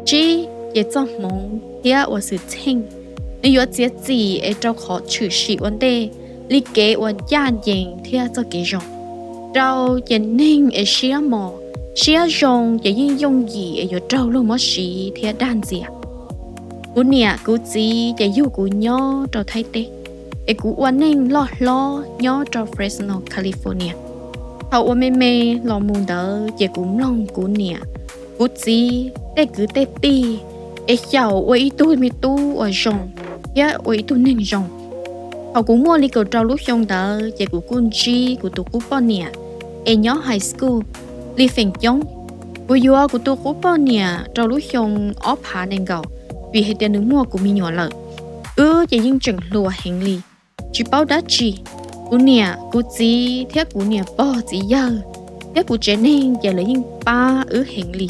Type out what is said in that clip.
Tsib, ces txoj hmoov thiab ua xwm txheej. Nws yuav txiav txim es rau qhov tshwm sim ua ntej li kev uas ncaj ncees thiab txoj kev zoo. Rau, ces neeg es siab mos, siab zoo ces yeej yooj yim es yuav raug luag muab siv thiab dag ntxias. Kuv niam kuv txiv ces yug kuv nyob rau Thaib teb, es kuv ua neej loj hlob nyob rau Fresno, California. Thaum uas me me los mus ntawd ces kuv mloog kuv niam kuv txiv tej kwv tej tij es xyaum ua ib tug me tub uas zoo thiab ua ib tug neeg zoo. Thaum kuv muaj li kaum rau lub xyoo ntawd ces kuv kuj ntsib kuv tus qub poj niam es nyob high school li feem coob. Kuv yuav kuv tus qub poj niam rau lub xyoo ob phav nees nkaum, vim hais tias nws muaj kuv me nyuam lawm. Wb ces yeej tseem hluas heev li, tsis paub dab tsi. Kuv niam kuv txiv thiab kuv niam pog txiv yawg thiab kuv tsev neeg ces lawv yeej pab wb heev li.